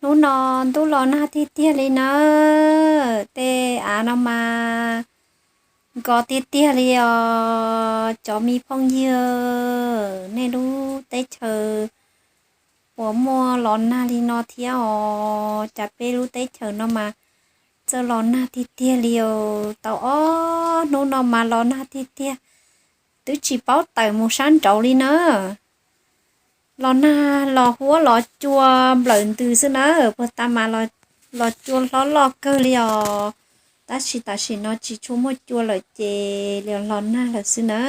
Hnub no ntuj los nag tiag tiag li nawb, tej av no mas nkos tiag tiag li os cov me phooj ywg. Nej lub teb chaws puas muaj los nag li no thiab os? Cas peb lub teb chaws no mas txawj los nag tiag tiag li os. Tau ob hnub no mas los nag tiag tiag, twb tsis paub tawm mus sab nraud li na. Los nag los huab los cua nplawm ntws xwb na, puag ta mas los cua hlob loj kawg li os. Tab sis tam sim no tsis tshua muaj cua lawm ces los nag lawm xwb na.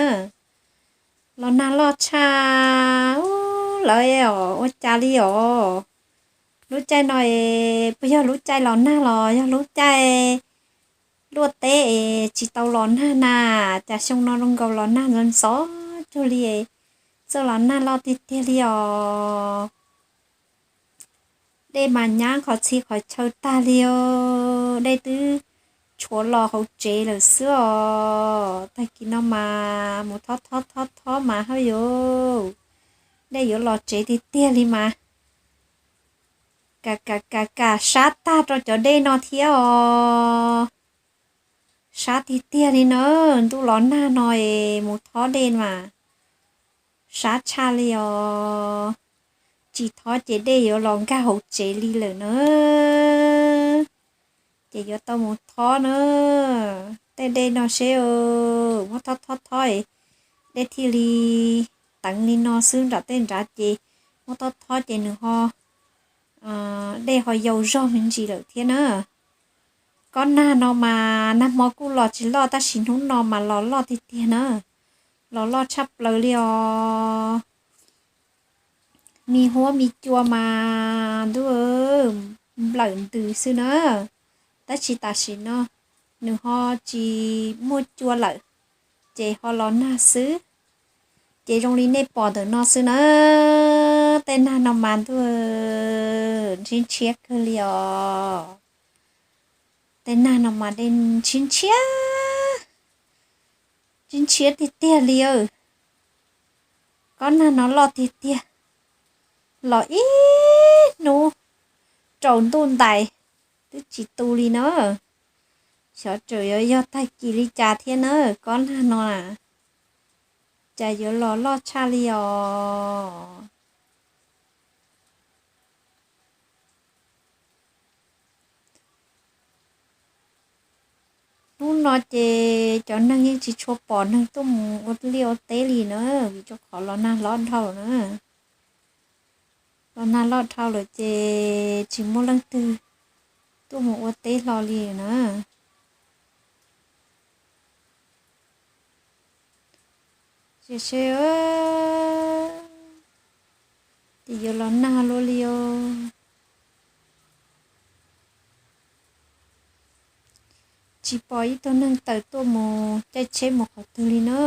Los nag loj tshaj, lawv os ua cas li os. Lub caij no es puas yog lub caij los nag los yog lub caij luaj teb es tsis tau los nag na? Cas xyoo no zoo nkaus los nag ntxov ntxov cuag li, txawj los nag loj tiag tiag li os. Dej mas nyab qhov txhia qhov chaw tag li os, dej twb tshuav los hauv tsev lawm xwb os. Tag kis no mas mus thob thob thob thob mas hawb yuav, dej yuav los tsev tiag tiag li mas. Kam kam kam kam sab tag rau cov dej no thiab os. Sab tiag tiag li na, ntuj los nag no es mus thob dej mas sab tshaj li os. Tsis thob ces dej yuav los nkag hauv tsev li lawm na. Ces yuav tau mus thob na. Tej dej no seb, muab thob thob thob, dej thiaj li teev li no xwb nram tej nrad ces muab thob thob ces nws ho, dej ho yau zog me ntsis lawm thiab na. Kob nag no mas nag hmo kuj los tsis loj tab sis hnub no mas los loj tiag tiag na. Los loj tshaj plaws li os. Me huab me cua mas ntuj, nplawm ntws xwb na. Tab sis tam sim no nws ho tsis muaj cua lawm, ces ho los nag xwb. Ces zoo li nej pom ntawm no xwb na. Tej nag no mas ntuj, ntshiab ntshiab kawg li os. Tej nag no mas dej ntshiab ntshiab, ntshiab ntshiab tiag tiag li. Kob nag no loj tiag tiag, los ib hnub rau ntuj ntais twb tsis tu li na. Xyov tseem yuav yog tag kis li cas thiab na, kob nag no na. Cas yuav los loj tshaj li os. Hnub no ces cov neeg yeej tsis tshua pom neeg tuaj mus ua liaj ua teb li na, vim rau qhov los nag loj dhau na. Los nag loj dhau lawm ces tsis muaj leej twg tuaj mus ua teb hlo li na. Ces seb ces yuav los nag luaj li os. Tsis pom ib tug neeg tawm tuaj mus caij tsheb mus qhov twg li na.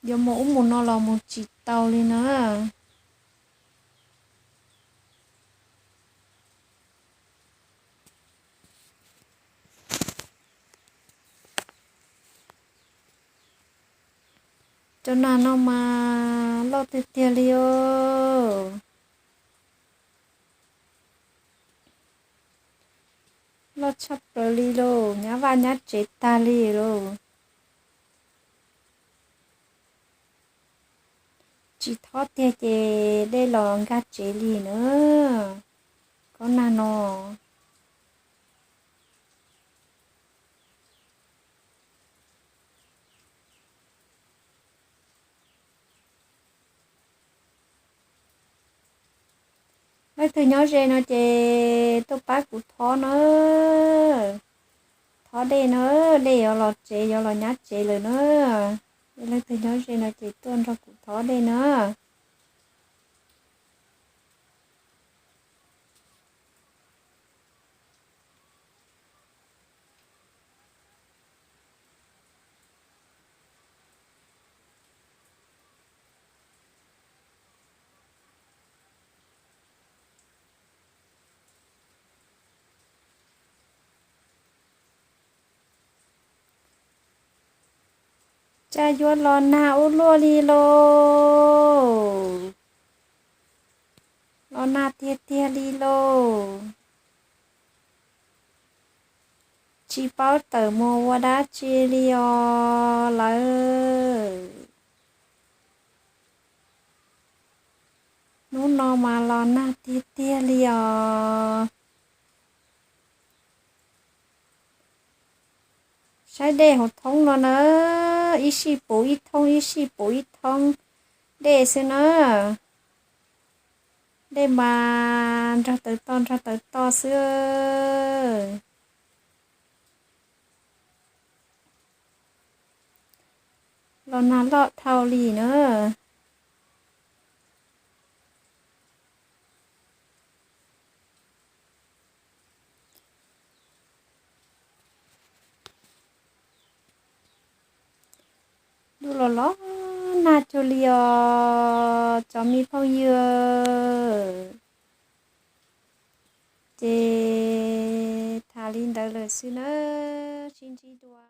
Yuav mus ub mus no los mus tsis tau li na. Cov nag no mas loj tiag tiag li os. Loj tshaj plaws li lauj, nyab vaj nyab tsev tag li lauj. Tsis thob tiag ces dej los nkag tsev li na. Kob nag no leej twg nyob ze no ces tuaj pab kuv thob na. Thob dej na, dej yuav los tsev yuav los nyab tsev lawm na. Leej twg nyob ze no ces tuaj nrog kuv thob dej na. Cas yuav los nag ua luaj li lauj. nag tiag tiag li lauj. Tsis paub tawm mus ua dab tsi li os lawv. Hnub no mas los nag tiag tiag li os. Saib dej hauv thoob no na, ib sij puv ib thoob, ib sij puv ib thoob dej xwb na. Dej mas nrog tawv toj nrog tawv toj xwb. Los nag loj dhau li na. Ntuj los los nag cuag li os cov me phooj ywg. Ces tham li ntawd lawm xwb nawb, sib ntsib dua.